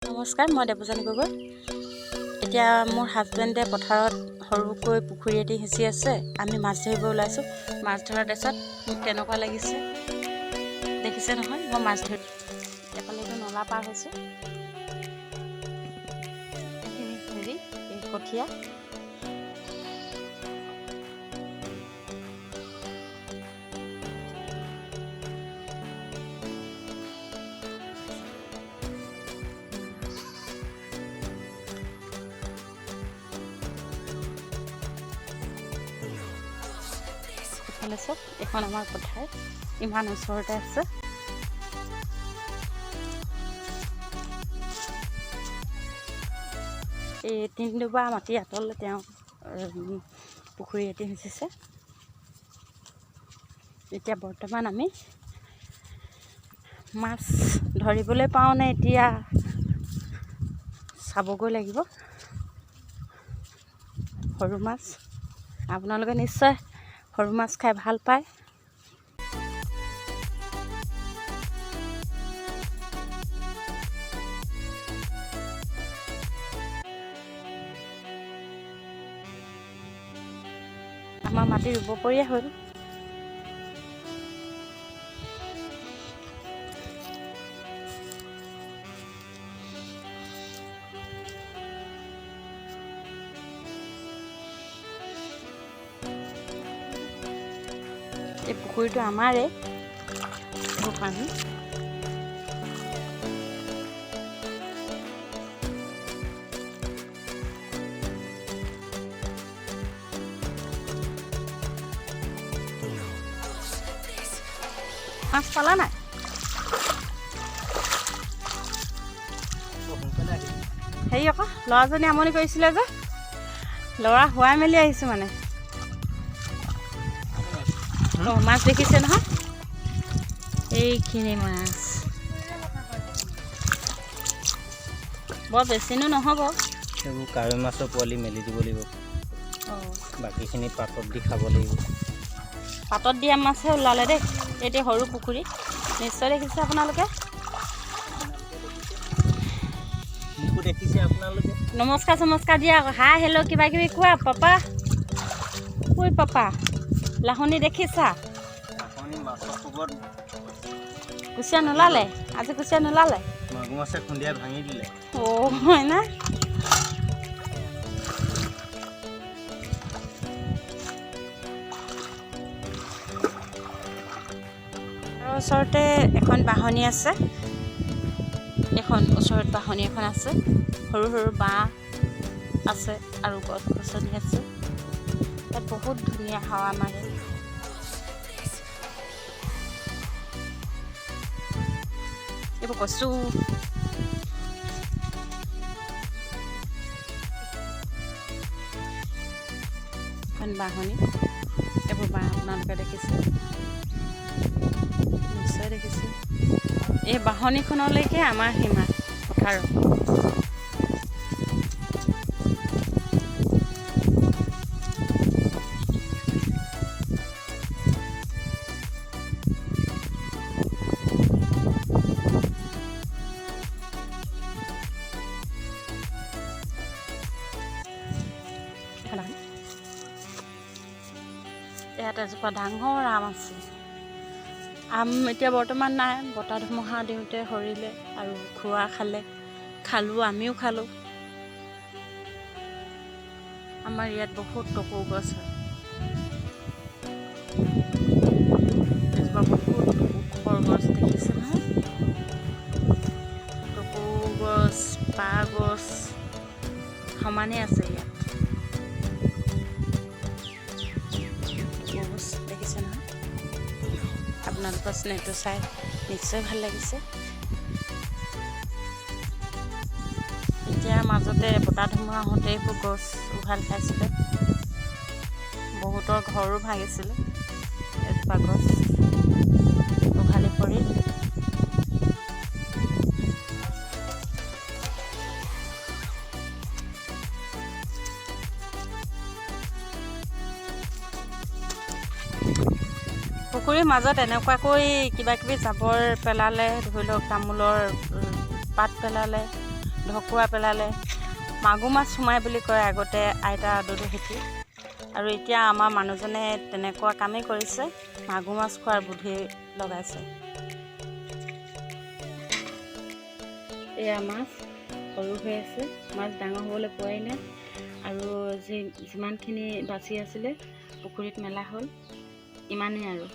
নমস্কাৰ, মই দেৱযানী গগৈ। এতিয়া মোৰ হাজবেণ্ডে পথাৰত সৰুকৈ পুখুৰী এটি সিঁচি আছে। আমি মাছ ধৰিব ওলাইছোঁ। মাছ ধৰাৰ তাৰপিছত মোক কেনেকুৱা লাগিছে দেখিছে নহয়। মই মাছ ধৰি এফালে এইটো নলা পাৰ হৈছোঁ। এইখিনি হেৰি, এই কঠীয়া। ইফালে চব এইখন আমাৰ পথাৰ, ইমান ওচৰতে আছে। এই তিনিডোবা মাটি আঁতৰলৈ তেওঁ পুখুৰী এটি সিঁচিছে। এতিয়া বৰ্তমান আমি মাছ ধৰিবলৈ পাওঁ নে এতিয়া চাবগৈ লাগিব। সৰু মাছ, আপোনালোকে নিশ্চয় সৰু মাছ খাই ভাল পায়। আমাৰ মাটি ৰুব পৰিয়ে হ'ল। এই পুখুৰীটো আমাৰে। এইবোৰ পানী মাছ পালা নাই? হেৰি আকৌ ল'ৰাজনী আমনি কৰিছিলে যে, ল'ৰা শুৱাই মেলি আহিছোঁ মানে। অঁ, মাছ দেখিছে নহয়, এইখিনি মাছ বৰ বেছিনো নহ'ব। এইবোৰ কাৱৈ মাছৰ পোৱালি মেলি দিব লাগিব। অঁ। বাকীখিনি পাতত দি খাব লাগিব। পাতত দিয়া মাছহে ওলালে দেই। এতিয়া সৰু পুখুৰী নিশ্চয় দেখিছে আপোনালোকে। মোকো দেখিছে আপোনালোকে। নমস্কাৰ চমস্কাৰ দিয়া আকৌ, হাই হেল্ল' কিবা কিবি কোৱা। পাপা ঐ পাপা, লাহনি দেখিছা? আপুনি মাছৰ কোবত। কুচিয়া নোলালে আজি? কুচিয়া নোলালে। মাগুৰ মাছে খুন্দিয়াই ভাঙি দিলে। অ' হয় না? আৰু ওচৰতে এখন বাঁহনি আছে। এখন ওচৰত বাঁহনি এখন আছে। সৰু সৰু বাঁহ আছে আৰু গছ গছনি আছে। তাত বহুত ধুনীয়া হাৱা মাৰে। এইবোৰ কচু। এখন বাঁহনি, এইবোৰ বাঁহ আপোনালোকে দেখিছে নিশ্চয়, দেখিছে। এই বাঁহনিখনলৈকে আমাৰ সীমা পথাৰৰ। এখন বাঁহনি। ইয়াত এজোপা ডাঙৰ আম আছে। আম এতিয়া বৰ্তমান নাই। বতাহ ধুমুহা দিওঁতে সৰিলে আৰু খোৱা খালে, খালোঁ, আমিও খালোঁ। আমাৰ ইয়াত বহুত টকৌ গছ হয়। এজোপা বহুত ওখৰ গছ দেখিছে নহয়। টকৌ গছ, বাঁহ গছ সমানেই আছে ইয়াত। টকৌ গছ দেখিছে নহয়। আপোনালোকৰ স্নেহটো চাই নিশ্চয় ভাল লাগিছে। এতিয়া মাজতে বতাহ ধুমুহা হওঁতে এইবোৰ গছ উঘাল খাইছিলে, বহুতৰ ঘৰো ভাঙিছিলে। এজোপা গছ উঘালি পৰিল। পুখুৰীৰ মাজত এনেকুৱাকৈ কিবা কিবি জাবৰ পেলালে, ধৰি লওক তামোলৰ পাত পেলালে, ঢকুৱা পেলালে মাগুৰ মাছ সোমাই বুলি কয় আগতে আইতা দদৌহেঁতি। আৰু এতিয়া আমাৰ মানুহজনে তেনেকুৱা কামেই কৰিছে, মাগুৰ মাছ খোৱাৰ বুদ্ধি লগাইছে। এয়া মাছ সৰু হৈ আছে, মাছ ডাঙৰ হ'বলৈ পোৱাই নাই। আৰু যিমানখিনি বাচি আছিলে পুখুৰীত মেলা হ'ল, ইমানেই আৰু।